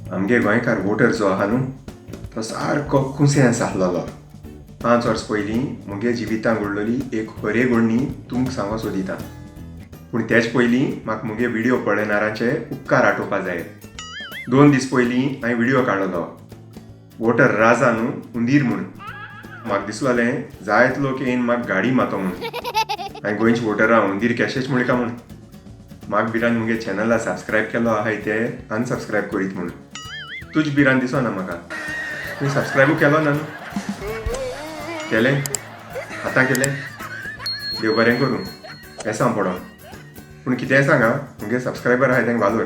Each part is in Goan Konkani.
आमगे गोंयकार वोटर जो आहा न्हू तो सारको कुसेंस आसलेलो. 5 वर्स पयलीं मुगे जिवितांत घडलोली एक हरे घडणी तुमकां सांगो सोदिता. पूण तेच पयलीं म्हाका मुगे व्हिडियो पळयणारांचे उपकार आठोवपा जाय. 2 दीस पयलीं हांवें व्हिडियो काडलेलो, वोटर राजा न्हू उंदीर म्हूण. म्हाका दिसलेलें जायत लोक येवन म्हाका गाडी मातो म्हूण. हांवें गोंयचे वोटरां उंदीर कशेच म्हणका म्हूण. म्हाका भिरान मुगे चॅनला सबस्क्रायब केलो आहाय ते अनसबस्क्रायब करीत म्हूण. तुज भिरान दिसना म्हाका, तुवें सबस्क्रायबू केलो ना न्हू? केलें? आतां केलें? देव बरें करूं, बेसांव पडों. पूण कितेंय सांगा, मुगे सबस्क्रायबर आहाय तेंका वालोर.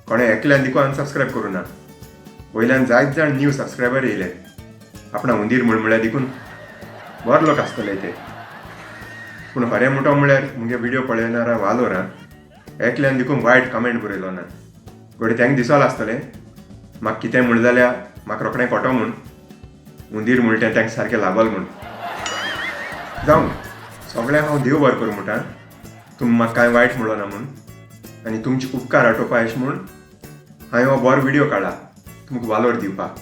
कोणें एकल्यान दिको अनसबस्क्रायब करूं ना. वयल्यान जायत जाण न्यू सबस्क्रायबर येयले आपणा उंदीर म्हूण म्हळ्यार दिकून. बरो लोक आसतले ते. पूण खरें म्हणटो म्हळ्यार मुगे व्हिडियो पळयणारा वालोर आं, एकल्यान दिकून वायट कमेंट बरयलो ना. घडये तेंका दिसोलां आसतलें म्हाका कितें म्हण जाल्यार म्हाका रोखडें कोटो म्हूण, उंदीर म्हण तें तेंका सारकें लागोल म्हूण. जावं, सगळ्यांक हांव देव बरें करूं म्हणटा, तुमी म्हाका कांय वायट म्हणलो ना म्हूण. आनी तुमचे उपकार आठोवपा अशें म्हूण हांवें हो बरो व्हिडियो काडला तुमकां वालोर दिवपाक.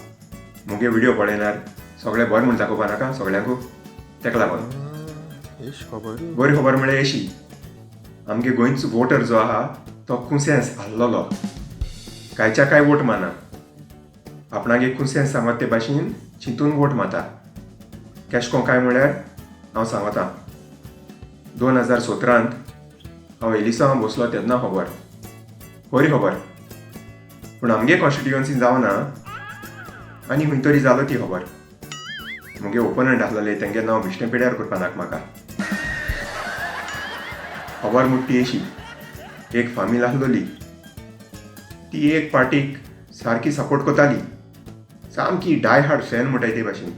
मुगे व्हिडियो पळयणार सगळें बरें म्हूण दाखोवपा नाका सगळ्यांकू, तेका लागून. बरी खबर म्हळ्यार अशी, आमगे गोंयचो वोटर जो आहा तो कुसेंस आहलोलो, कांयच्या कांय वोट मारना. आपणागे कुसेंस सांगता ते भाशेन चिंतून वोट मारता. केशको काय म्हळ्यार हांव सांगता, 2017 हांव एलिसांव बसलो तेन्ना खबर, बरी खबर. पूण आमगे कॉन्स्टिट्युएन्सी जावना आनी खंय तरी जालो ती खबर. मुगे ओपोनंट आसलेले तेंगे नांव बिश्टें पेड्यार करपा नाका म्हाका. खबर मुट्टी अशी, एक फामील आसलोली, ती एक पार्टीक सारकी सपोर्ट करताली, सामकी डाय हार्ड फॅन म्हणटाय ते भाशेन.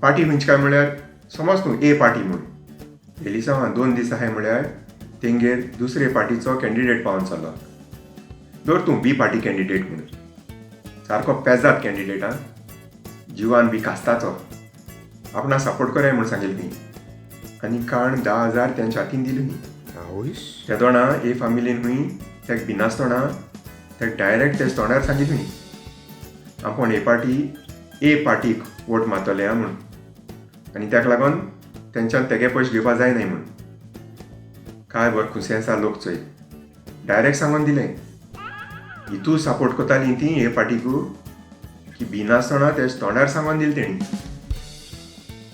पार्टी खंयची काय म्हळ्यार समज तूं ए पार्टी म्हूण. एलिसांवान 2 दीस आहाय म्हळ्यार तेंगेर दुसरे पार्टीचो कॅन्डिडेट पावन चल्लो. दवर तूं बी पार्टी कॅन्डिडेट म्हूण. सारको पेजाद कॅन्डिडेट आं, जिवान बी कास्ताचो. आपणाक सपोर्ट कराय म्हूण सांगिल्लें ती आनी काण 10,000 तेंच्या हातीन दिली न्ही. तेदोणा ए फामिलीन हुंय तेका भिनासतोणा तेका डायरेक्ट तेज तोंडार सांगिल्लें न्ही, आपूण ए पार्टी ए पार्टीक वोट मारतले आं म्हूण. आनी तेका लागून तेंच्यान तेगे पयशे घेवपा जाय न्हय म्हूण. काय बरो कुसेंसा लोक चोय, डायरेक्ट सांगून दिलें. इतू सपोर्ट करताली ती हे पार्टीकू की भिनासतना तेज तोंडार सांगून दिलें तेणी.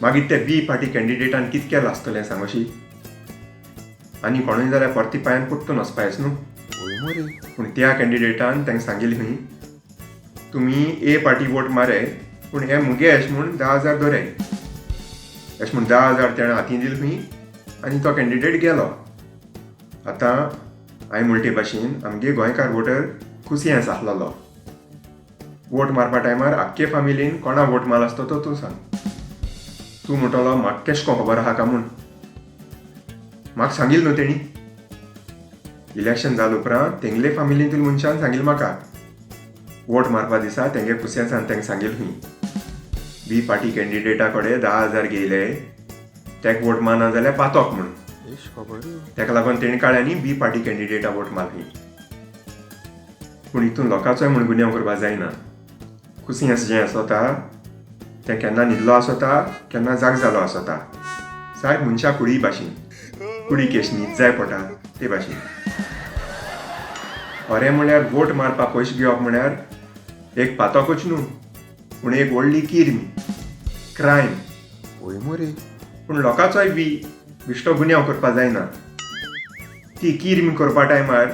मागीर ते बी पार्टी कॅन्डिडेटान कितें केलां आसतलें सांगोशी? आनी कोणूय जाल्यार परती पांयान पडटून वचपायस न्हू. पूण त्या कॅन्डिडेटान तांकां सांगिल्लें खंय, तुमी ए पार्टी वोट माराय पूण हे मुगे अशें म्हूण 10,000 दवराय. अशें म्हूण 10,000 तेणें हातीन दिले खंय आनी तो कॅन्डिडेट गेलो. आतां हांवें म्हणटे भाशेन आमगे गोंयकार वोटर कुसियेंस आसलेलो. वोट मारपा टायमार आख्खे फामिलीन कोणा वोट मारलो आसतो तो तूं सांग. तूं म्हणटलो म्हाका केशें कोन्न खबर आहा काय म्हूण. म्हाका सांगिल्लें न्हू तेणी. इलेक्शन जाले उपरांत तेंगले फामिलींतल्या मनशान सांगिल्लें म्हाका, वोट मारपा दिसा तेंगे कुसेंसान तेंका सांगिल्लें खंय, बी पार्टी कॅन्डिडेटा कडेन 10,000 घेयले, तेका वोट मारना जाल्यार पातोक म्हूण. तेका लागून तेणी काळ्यांनी बी पार्टी कॅन्डिडेटा वोट मारली. पूण हितून लोकांचोय म्हूण गुन्यांव करपा जायना. कुसियेंस जें आसता तें केन्ना न्हिदलो आसता, केन्ना जाग जालो आसता. सारक मनशा कुडी भाशेन, कुडी केश न्हीद जाय पडटा ते भाशेन. खरें म्हळ्यार वोट मारपा पयशे घेवप म्हळ्यार एक पातकूच न्हू, पूण एक व्हडली किर्मी, क्रायम. पूण लोकांचोय बी बिश्टो गुन्यांव करपा जायना. ती किर्मी करपा टायमार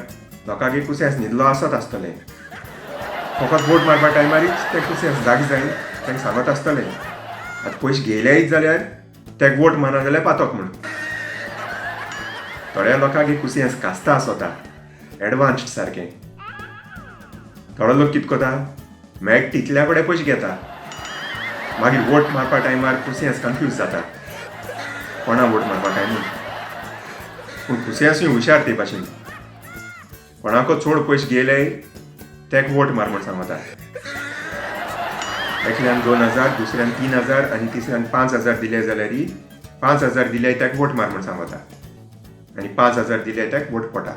लोकांक कुसेंस न्हिदलो आसत आसतलें. फकत वोट मारपा टायमारीच ते कुसेंस जागे जायन तांकां सांगत आसतलें, आतां पयशे घेयलेच जाल्यार तेका वोट मारना जाल्यार पातक म्हूण. थोड्या लोकांक कुसेंस कास्ता आसता, एडवान्स्ड सारकें. थोडो लोक कितें करता, मेळटा तितल्या कडेन पयशे घेता. मागीर वोट मारपा टायमार कुसेंस कन्फ्यूज जाता, कोणा वोट मारपा काय म्हूण. पूण कुसेंसूय हुशार ते भाशेन, कोणाको चड पयशे घेयले तेका वोट मार म्हूण सांगता. एकल्यान 2,000, दुसऱ्यान 3,000 आनी तिसऱ्यान 5,000 दिले जाल्यार 5,000 दिले तेका वोट मार म्हूण सांगता आनी 5,000 दिले तेका वोट पडटा.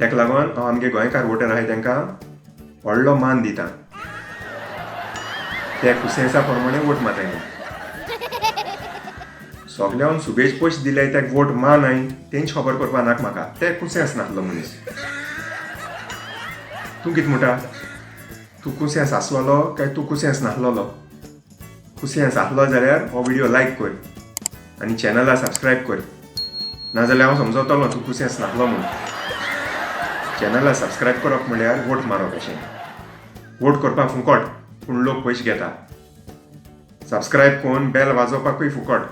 तेका लागून हांव आमगे गोंयकार वोटर आहाय तेंकां व्हडलो मान दिता. ते कुसेंसा प्रमाणे वोट मारताय म्हूण सगल्यान सुबेज पयशे दिले तेका वोट मा नाय तेंची खबर करपा नाका म्हाका. ते कुसेंस नासलो मनीस. तूं कितें म्हणटा? तूं कुसेंस आसलेलो काय तूं कुसेंस नासलेलो? कुसेंस आसलो जाल्यार हो व्हिडियो लायक कर आनी चॅनला सबस्क्रायब कर, नाजाल्यार हांव समजतलो तूं कुसेंस नासलो म्हूण. चॅनला सबस्क्रायब करप म्हळ्यार वोट मारप अशें. वोट करपाक फुकट, पूण लोक पयशे घेता. सबस्क्रायब करून बेल वाजोवपाकूय फुकट,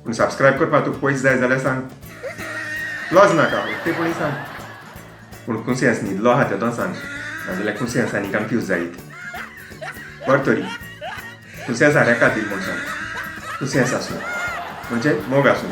पूण सबस्क्रायब करपाक तुका पयशे जाय जाल्यार सांग, लज नाका, उक्तेपणी सांग. पूण कुसेंस न्हिदलो आहा तेदो सांग, नाजाल्यार कुसेंस आनी कन्फ्यूज जायत. बरें तरी कुसेंसा रेका दी म्हूण सांग. कुसेंस आसूं म्हणजे मोग आसूं.